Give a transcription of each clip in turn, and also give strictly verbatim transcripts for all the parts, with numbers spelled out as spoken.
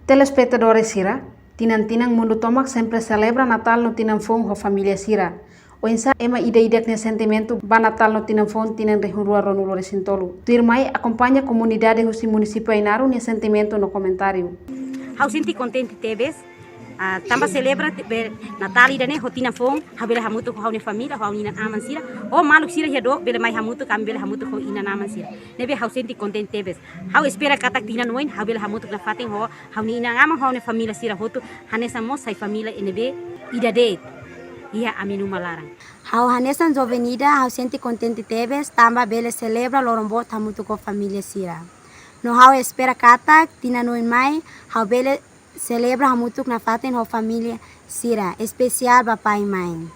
Telespetadores sira, tinan-tinan mundu tomak sempre selebra Natál no Tinan Foun ho família sira. Oinsá ema ida-idak nia sentimentu ba Natál no Tinan Foun tinan rihun rua ruanulu resin tolu? Tuirmai akompaña komunidade husi munisípiu Ainaro nia sentimentu no komentáriu. Ha'u sente kontente tebes, ah, tanba selebra te-, be Natál ida-ne'e ho Tinan Foun, ha'u bele hamutuk ho ha'u-nia família, ho ha'u-nia inan-aman sira, ho maluk sira iha dook bele mai hamutuk, ami bele hamutuk ho inan-aman sira. Ne'ebé ha'u sente kontente tebes. Ha'u espera katak tinan oin ha'u bele hamutuk nafatin ho ha'u-nia inan-aman, ho ha'u-nia família sira hotu, hanesan mós sai família ne'ebé ida de'it iha ami-nia uma laran. Ha'u hanesan joven ida, ha'u sente kontente tebes tanba bele selebra loron boot hamutuk ho família sira. No ha'u espera katak tinan oin mai ha'u bele selebra hamutuk nafatin ho família sira, espesiál ba pai mãe.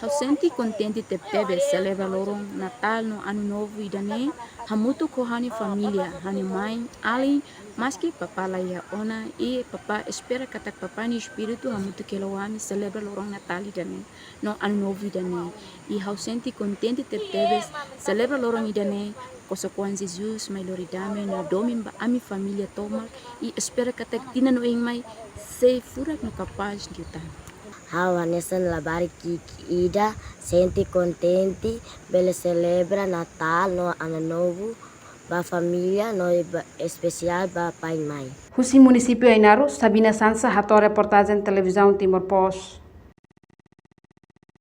Ha'u sente kontente tebetebes selebra loron Natál no Ano Novo ida-ne'e hamutuk ho ha'u-nia família, ha'u-nia mãe, alin, maski papá la iha ona, i papá espera katak papá nia espíritu hamutuk hela ho ami selebra loron Natál ida-ne'e no Ano Novo ida-ne'e. I ha'u sente kontente tebetebes selebra loron ida-ne'e, kosok-oan Jesus mai lori dame no domin ba ami família tomak, i espera katak tinan oin mai sei furak no kapás liután. Ha'u hanesan labarik ki'ik ida, sente kontente bele selebra Natál no Ano Novo ba família no ba, espesiál ba pai mãe. Husi munisípiu Ainaro, Sabina Sansa hato'o reportajen Televizaun Timor Post.